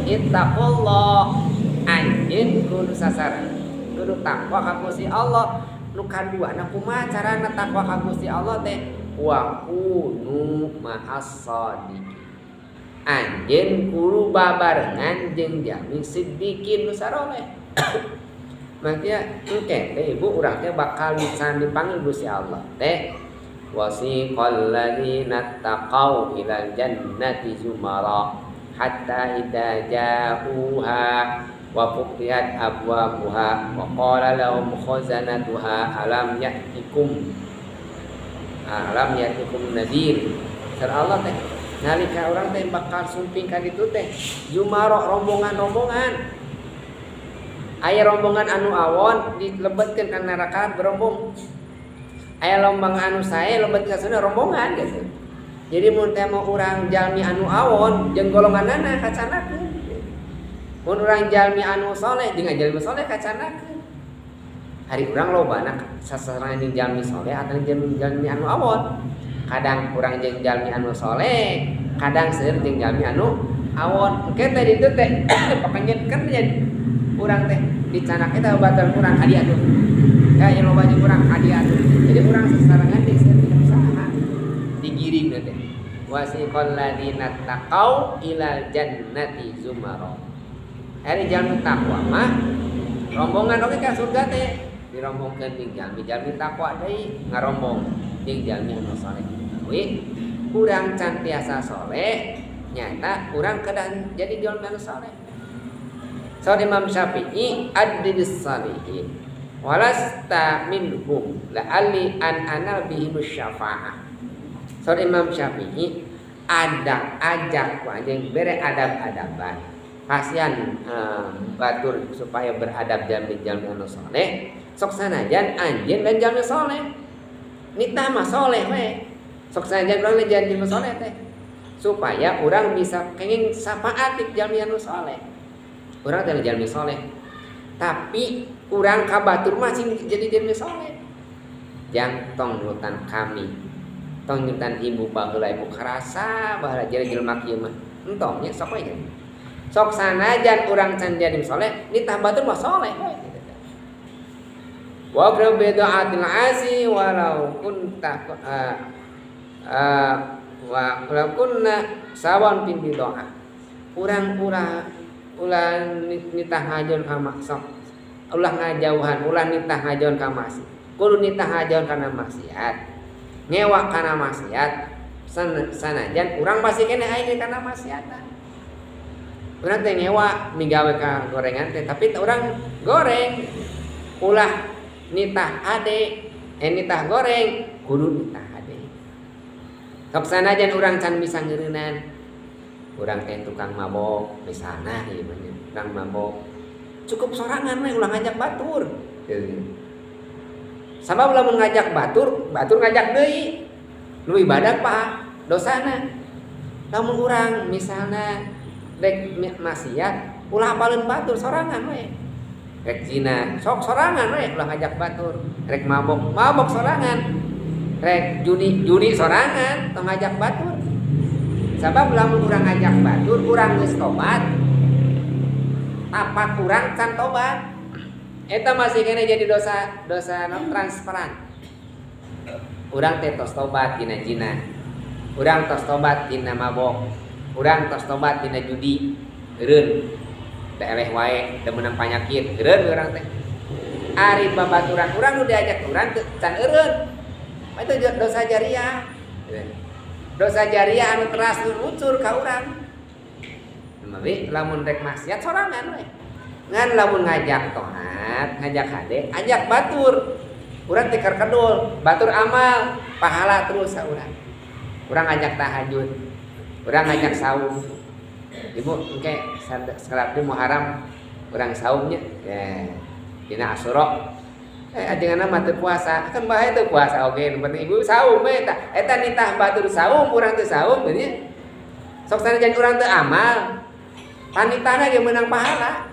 ittaqullah, anjeun kudu sasaran. Kudu takwa ka Gusti Allah. Nu kaduana kumaha carana takwa ka Gusti Allah teh? Wa kunu ma'as shadiqin. Anjeun kudu babarengan jeung jalmi siddiqin nu saroleh. Maka engke teh ibu urang teh bakal dipanggil Gusti Allah teh wasiqal ladzina taqau ilal jannati zumara hatta idza ja'uha wa futihat abwabuha wa qala lahum khazanatuha alam ya'tikum nadhir. Sar Allah teh nalika urang teh bakal sumping ka ditu teh zumara rombongan-rombongan. Aya rombongan anu awon dilebetkeun ka neraka berombong. Aya rombongan anu sae lebet ka surga rombongan gitu. Jadi mun teh mau urang jalmi anu awon jeung golonganana kacanakeun. Mun urang jalmi anu soleh jeung jalmi soleh kacanakeun. Hari urang lobana sasarengan jeung jalmi soleh atawa jeung jalmi anu awon. Kadang urang jeung jalmi anu soleh, kadang seueur jeung jalmi anu awon. Engke teh ditu teh pakanyeun jadi urang teh dicanak eta batur urang ka dia tuh. Ya yang loba jeung urang ka dia tuh. Jadi urang sasarengan di seueur tidak usaha. Digiring teh. Wasiqal ladzina taqau ilal jannati zumara. Ari jalmi takwa mah rombongan oge ka surga teh dirombongkeun jeung jalmi-jalmi takwa deui ngarombong jeung jalmi anu saleh. We urang can tiasa soleh nyata urang kedah jadi jalmi anu saleh. Saur Imam Syafi'i addibis salihin walasta minhum la'alli an anal bihim syafa'ah. Saur Imam Syafi'i ada ajak ku anjeun bere adab-adaban. Kasihan batur supaya beradab jalmi-jalmi anu soleh. Sok sanajan anjeun dan jalmi soleh. Nitah mah soleh we. Sok sanajan urang lain jalmi soleh teh. Supaya urang bisa kenging syafaat di jalmi anu soleh. Urang teh jalmi soleh. Tapi urang ka batur mah sing jadi jalmi soleh. Jang tong nurutan kami. Tong nurutan ibu baheula ibu karasa baheula jadi jelema kieu mah. Entong nya sok we. Sok sanajan urang can jadi soleh, nitah batur mah soleh we. Wa qul bi'atil asi walau kunta wa law kunna sawan bin bidoa. Urang ulah nitah ngajaun ka maksiat. Ulah ngajauhan, ulah nitah ngajaun ka maksiat. Kudu nitah ngajaun kana maksiat. Ngewa kana maksiat sanajan urang masih keneh aya kana maksiatan. Urang teh ngewa migawe ka gorengan teh tapi urang goreng. Ulah nitah ade, nitah goreng kudu nitah ade. Sok sanajan urang can bisa ngeureunnan. Urang teh tukang mabok misalna ieu mah tukang mabok. Cukup sorangan we ulah ngajak batur. Sabab lamun ngajak batur, batur ngajak deui. Nu ibadah pa dosana. Lamun urang misalna rek maksiat ulah apaleun batur sorangan we. Rek zina sok sorangan we ulah ngajak batur. Rek mabok mabok sorangan. Rek judi judi sorangan tong ngajak batur. Sabab lamun urang ngajak batur urang geus tobat. Tapak urang can tobat. Eta masih kena jadi dosa dosa non transparan. Urang teh tos tobat dina zina. Urang tos tobat dina mabok. Urang tos tobat dina judi. Eureun. Da eleh wae, da meunang panyakit. Eureun urang teh. Ari babaturan urang nu diajak urang teu can eureun. Itu dosa jariah. Dosa jariah anu teras luncur ka urang. Mami lamun rek maksiat sorangan we. Ngan lamun ngajak toat, ngajak hade, ajak batur. Urang teh keur kedul, batur amal, pahala terus sa urang. Urang ngajak tahajud, urang ngajak saum. Ibu engke salat di Muharram urang saumnya ya dina Asyura. Ajenganna mah teu puasa, kan bae teu puasa oge, nu penting ibu saum we eta. Eta nitah batur saum, urang teu saum nya. Sok sanajan urang teu amal, panitahna ge meunang pahala.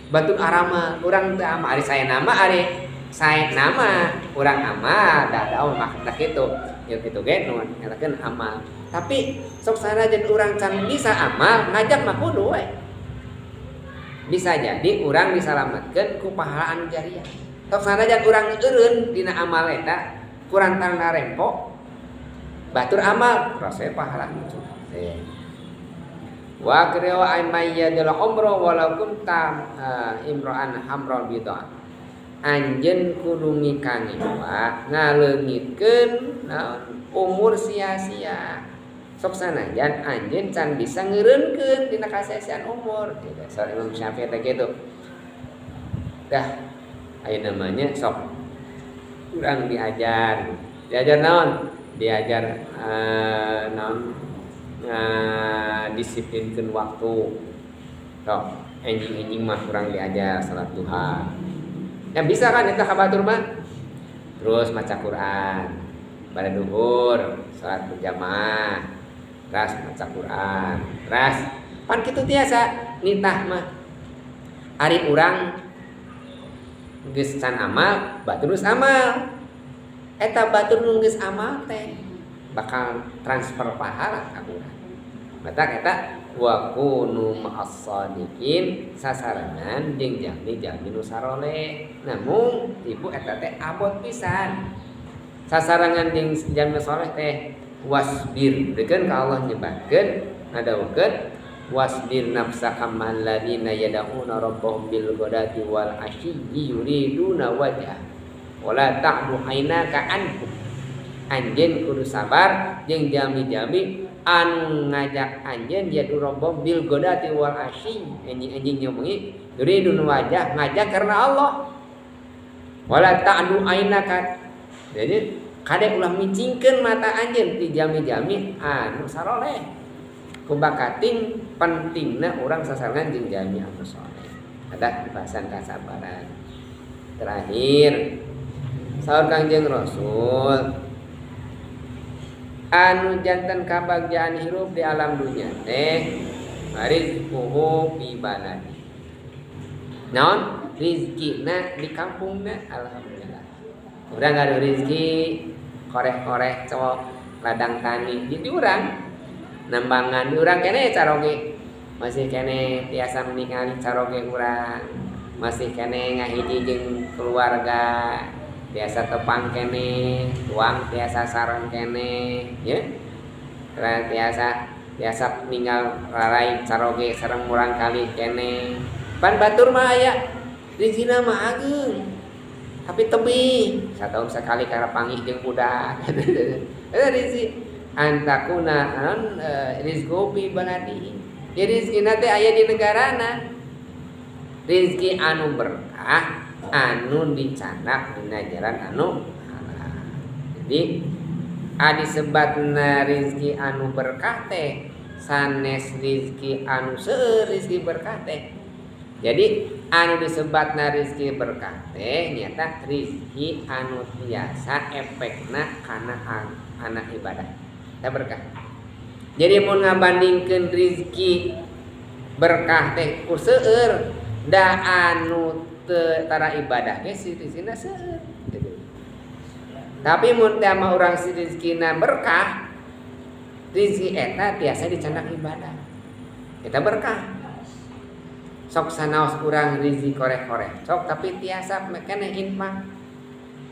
Batur aramal, urang teu amal, ari sae nama ari sae nama urang amal, da da mah tah kitu. Ya kitu ge nu ngatakeun amal. Tapi sok sanajan urang can bisa amal, ngajak mah kudu we. Bisa jadi urang disalametkeun ku pahala anu jariah. Sok sanajan urang eureun dina amal eta kurang tanda rempo batur amal rasa pahala nu. Wa kriwa aymayyadul umra walau kunta imra'an hamral bid'ah. Anjeun kudu mikangewa ngaleungitkeun naon umur sia-sia. Sok sanajan anjeun can bisa ngeureunkeun dina kasia-siaan umur. Gitu. Saur Imam Syafi'i teh kitu. Dah aya namanya sok urang diajar. Diajar naon? Diajar naon disiplinkeun waktu. Sok enjing-enjing mah kurang diajar salat duha. Ya bisa kan eta ka batur mah? Terus maca Quran. Pada duhur salat berjamaah. Terus maca Quran. Terus pan kitu tiasa nitah mah. Ari urang geus can amal, batur geus amal. Eta batur nu geus amal teh bakal transfer pahala ka urang. Matak eta wa kunu ma'as shadiqin sasarengan jeung jalmi-jalmi nu saroleh. Namun ibu eta teh abot pisan. Sasarengan jeung jalmi soleh teh wasbir. Deukeun ka Allah nyebatkeun ngadawuhkeun wasbir nafsaka ma'al ladzina yad'una rabbahum bil ghadati wal asyiyyi yuriduna wajha wala ta'du aynaka anhum. Anjeun kudu sabar jeung jalmi-jalmi anu ngajak anjeun yad'u rabbahum bil ghadati wal asyi, anjing-anjing nyomengi yuridun wajah, ngajak karena Allah. Wala ta'du aynaka, jadi kade ulah micingkeun mata anjeun ti jalmi-jalmi anu saroleh. Kubakating pentingna urang sasarengan jeung jalmi anu soleh. Ada bahasan kasabaran. Terakhir saur Kangjeng Rasul anu janten kabagjaan hirup di alam dunia teh rizquhu fi baladi. Naon rizkina di kampungna, alhamdulillah. Urang gaduh rizki koreh-koreh cowok ladang tani di urang nambangan di urang kene caroge masih kene tiasa ningali caroge urang masih kene ngahiji jeung keluarga biasa tepang kene tuang tiasa sareng kene ya tiasa ninggal rarai caroge sareng murang kali kene pan batur mah aya rizkina mah ageung tapi tebih satahun sekali karena pangih jeung budak eta rizki antakuna an rizqu fi baladihi. Jadi rizkina teh aya di negarana. Rizki anu berkah anu dicanak dina jalan anu halal. Jadi adi sebatna rizki anu berkah teh sanes rizki anu seueur rizki berkah teh. Jadi anu disebatna rizki berkah teh nyata rizki anu tiasa efekna kana anak ibadah. Eta berkah. Jadi mun ngabandingkeun rizki berkah teh ku seueur da anu teu tara ibadah ge si rizkina seueur. Tapi mun teh mah urang si rizkina berkah, rizki eta tiasa dicandak ibadah. Eta berkah. Sok sanaos urang rizki koreh-koreh sok tapi tiasa keneh infak.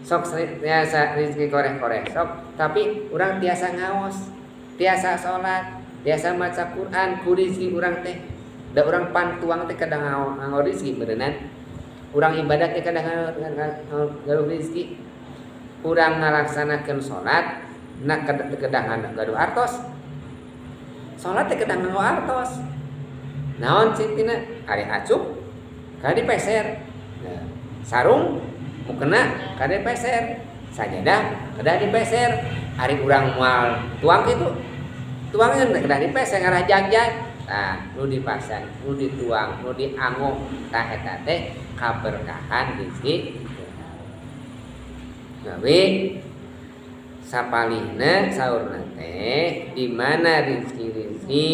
Sok tiasa rizki koreh-koreh sok tapi urang tiasa ngaos, tiasa salat, tiasa maca Quran ku rizki urang teh. Da urang pantuang teh kadang nganggo rizki beureunan. Urang ibadah teh kadang nganggo rizki. Urang ngalaksanakeun salat na kedah gaduh artos. Salat teh kedah nganggo artos. Naon cintina ari acuk kada dipeser. Nah, sarung mukena kada dipeser, sajadah kada dipeser. Ari urang moal tuang kitu. Tuangeun kedah dipeser ngarah jagjag. Tah nu dipasihan, nu dituang, nu dianggo tah eta teh kaberkahan rezeki. Gawe sapalihna saurna teh di mana rezeki-rezeki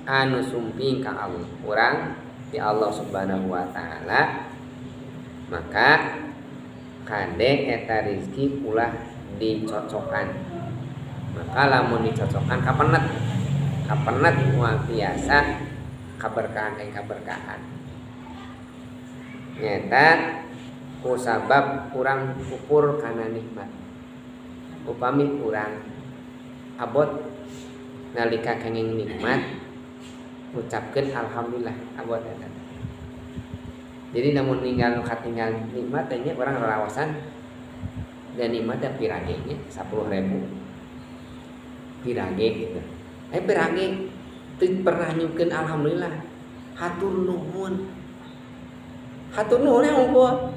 anu sumping ka Allah urang di Allah Subhanahu wa taala, maka kade eta rezeki ulah dicocokan. Maka lamun dicocokan kapenet, kapenet moal biasa kaberkahan teh kaberkahan. Nyata kusabab urang kufur kana nikmat. Upami urang abot nalika kenging nikmat ucapkeun alhamdulillah abot eta. Jadi namun ninggal nu katinggal nikmat teh nya urang rarawasan dan nikmat teh pirage nya 10.000 pirage gitu. Pirage teu pernah nyukeun alhamdulillah. Hatur nuhun. Hatur nuhun unggul.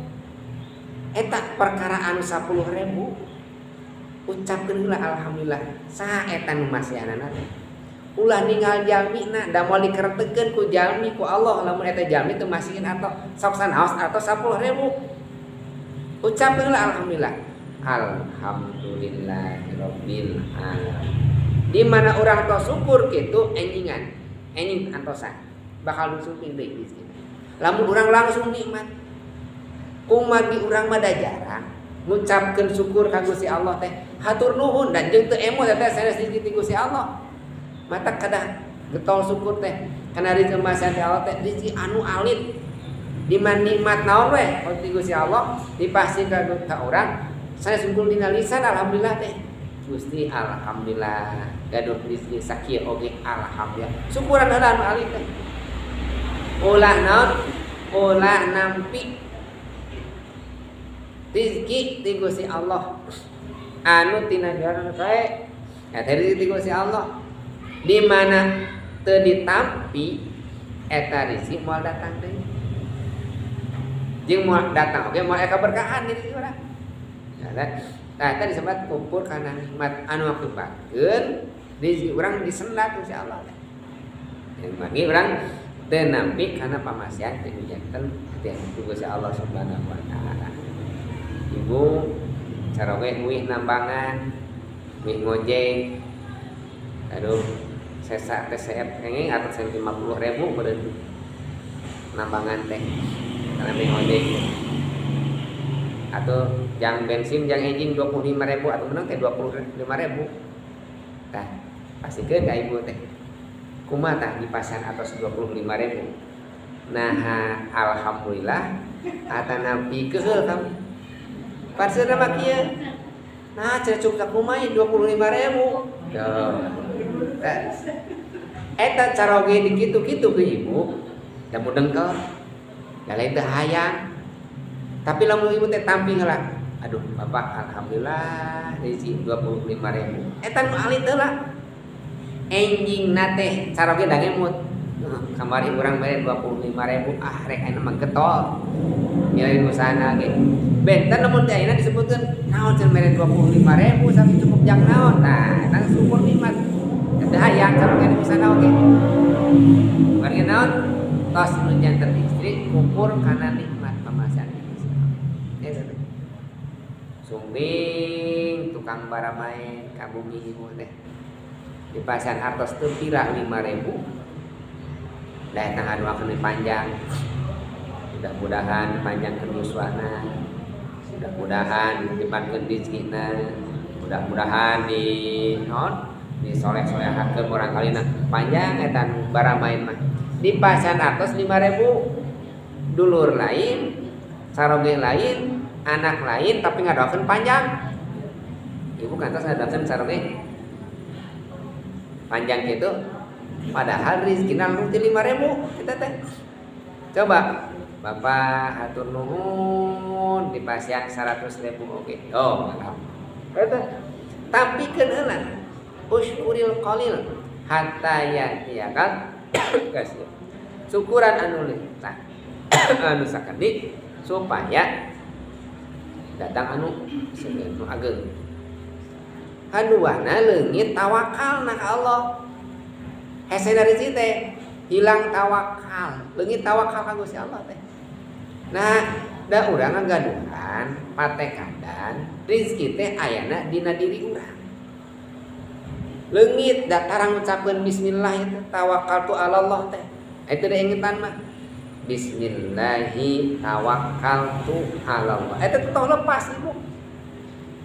Eta perkara anu 10.000 ucapkeun heula alhamdulillah. Saha eta nu masihanana teh? Ulah ninggal jalmina da moal dikeretekeun ku jalmi ku Allah lamun eta jalmi teu masihin atau sok sanaos atau 10.000. Ucapkeun heula alhamdulillah. Alhamdulillahirabbil alamin. Di mana urang tos syukur kitu enjingan, enjing antosan bakal disumping deui rezeki. Lamun urang langsung nikmat, kumargi urang mah da jarang ngucapkeun syukur ka Gusti Allah teh hatur nuhun dan jeung teu emo teh sanes rezeki ti Gusti Allah. Mata kadah getol syukur teh kana rezeki masihan ti Allah teh rezeki anu alit. Di mana nikmat naon we ti Gusti Allah dipasihkeun ka urang sanes unggul dina lisan alhamdulillah teh. Gusti alhamdulillah gaduh rezeki sakieu oge alhamdulillah. Syukuran heula anu alit teh. Ulah naon? Ulah nampi rezeki ti Gusti Allah anu tina jalan sae eta rezeki ti Gusti Allah. Di mana teu ditampi eta rezeki moal datang deui. Jeung moal datang oge moal aya kaberkahan di urang. Nah, eta disebut kufur kana nikmat anu akibatkeun rezeki urang disendat ku Gusti Allah. Yang bagi urang teu nampi kana pamasihan teu janten teh ku Gusti Allah Subhanahu wa taala. Ibu caroge uih nambangan, uih ngojek. Aduh, sesa teh seep kenging atau sen 50.000 meureun nambangan teh. Karena meh ngojek. Atau jang bensin jang enjing 25.000 atau menang teh 25.000. Tah, pasikeun ka ibu teh. Kumaha tah di pasar atas 25.000. Nah, alhamdulillah atanapi keheul kami. Parseuna mah kieu. Nah, cenah cukup sakumaha 25.000. Tuh. Eta caroge di kitu-kitu ke ibu, da mudeng dengkel. Da lain teu hayang. Tapi lamun ibu teh tampi heula. Aduh, Bapak alhamdulillah rezeki 25.000. Eta nu alit heula. Enjingna teh caroge da ngemut. Kamari urang mere 25.000 ah rek ayeuna mah getol. Nilai usahana ge. Benten lamun teh ayeuna disebutkeun naon cenah mere 25.000 sapi cukup jang naon. Nah, eta syukur nikmat. Teu hayang caroge di usahana oge. Bari naon? Tos nu janten istri kufur kana nikmat pamasihan. Eta teh. Sumbing tukang baramaen ka bumi ibu teh. Di pasihan artos teu pira 5.000. Da eta ngadoakeun panjang. Mudah-mudahan panjangkeun yuswana. Mudah-mudahan dipankeun rezekina. Mudah-mudahan di naon? Di soleh-solehakeun urang kalina panjang eta baramaen mah. Di pasihan artos 5.000. Dulur lain, caroge lain, anak lain tapi ngadoakeun panjang. Ibu kantos ngadoakeun caroge panjang gitu. Padahal rezekina langsung ti 5.000 kita teh. Coba Bapak hatur nuhun di pasihan 100.000 oge. Oh, alhamdulillah. Eta tampikeun heula. Usykuril qalil hatta ya'tiyakal kasir. Syukuran anu leutik anu sakedik supaya datang anu segeun nu ageng. Haduana leungit tawakal na ka Allah. Hese dari teh hilang tawakal, leungit tawakal ka Gusti Allah teh. Nah, da urang ngagaduhan patekadan rezeki teh ayana dina diri urang. Leungit da tarang ngucapkeun bismillah itu tawakkaltu ala Allah teh. Eta teh ingetan mah. Bismillahi tawakkaltu ala Allah. Eta teh tong lepas ibu.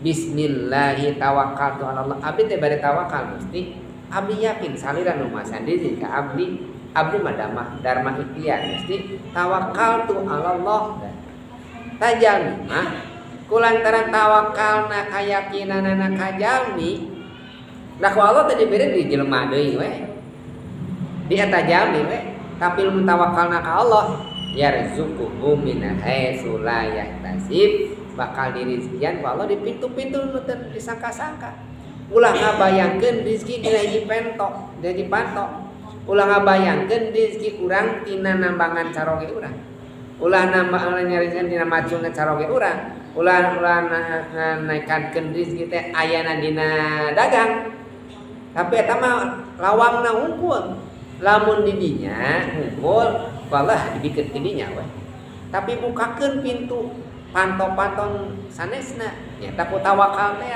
Bismillahi tawakkaltu ala Allah. Abdi teh bade tawakal Gusti. Abdi yakin salira nu masan diri ka abdi. Abdi mah dharma ikhtiar Gusti. Tawakkaltu ala Allah. Tajalmi mah kulantaran tawakalna kayakinanana ka jalmi. Nah ku Allah teh dibere di jelema deui we. Di eta jalmi we. Tapi lamun tawakalna ka Allah yarzuquhu min haitsu la yahtasib, bakal dirizkian ku Allah di pintu-pintu nu teu disangka-sangka. Ulah ngabayangkeun rezeki dina hiji pentok, dina hiji pantok. Ulah ngabayangkeun rezeki urang tina nambangan caroge urang. Ulah nambah nyarikan dina maculna caroge urang. Ulah naikkeun rezeki teh ayana dina dagang. Tapi eta mah lawangna hungkul. Lamun di dinya hungkul, walah dibikeun ti dinya we. Tapi bukakeun pintu panto-panton sanesna nyata ku tawakal teh.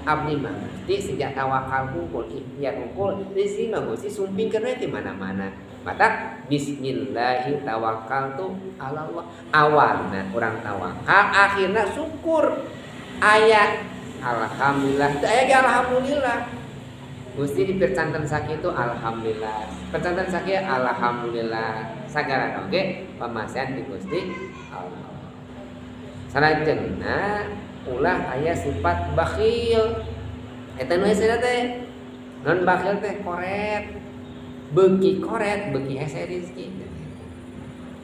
Abdi mah Gusti sejak tawakal hungkul, ikhtiar hungkul, rezeki mah Gusti sumpingkeun we ti mana-mana. Mata bismillahi tawakkaltu ala Allah. Awalna urang tawakal, akhirna syukur. Aya alhamdulillah, teu aya ge alhamdulillah. Gusti dipercanten sakitu alhamdulillah. Percanten sakieu alhamdulillah. Sagala oge pamasihan ti Gusti Allah. Salajengna ulah aya sifat bakhil. Eta nu hese teh. Non bakhil teh koret. Beuki koret, beuki hese rezeki.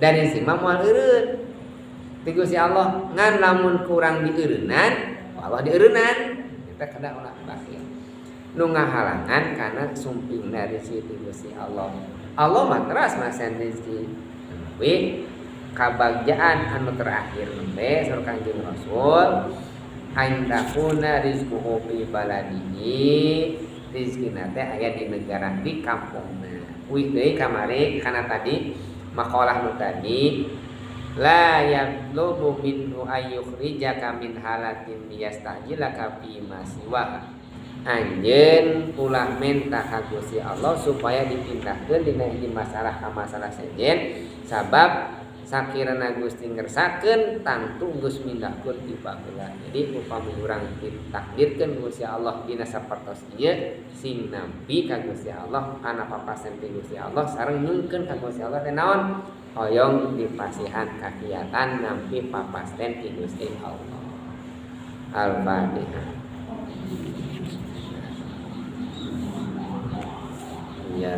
Dari si mah moal eureun. Ti Gusti Allah ngan lamun kurang dieureunnan, Allah dieureunnan. Eta kada ulah bakhil. Nu ngahalangan kana sumpingna rezeki ti Gusti Allah. Allah mah teras masihan rezeki. We kabagjaan anu terakhir nembe saur Kangjeng Rasul antakuna rizquhu fi baladihi, rezekina teh aya di negara di kampungna. Wih deui kamari kana tadi makalah nu tadi la yatlubu minhu ayyukhrijaka min halatin liyastajilaka fi ma siwa. Anjeun ulah menta ka Gusti Allah supaya dipindahkeun dina hiji masalah ka masalah sejen, sabab sakirana Gusti ngersakeun tangtu geus mindahkeun ti baheula. Jadi upami urang ditakdirkeun Gusti Allah dina sapertos ieu sing nampi ka Gusti Allah kana papasen ti Gusti Allah sareng nyungkeun ka Gusti Allah teh naon hoyong dipasihan kakiatan nampi papasten ti Gusti Allah. Al-Fatihah. Ya.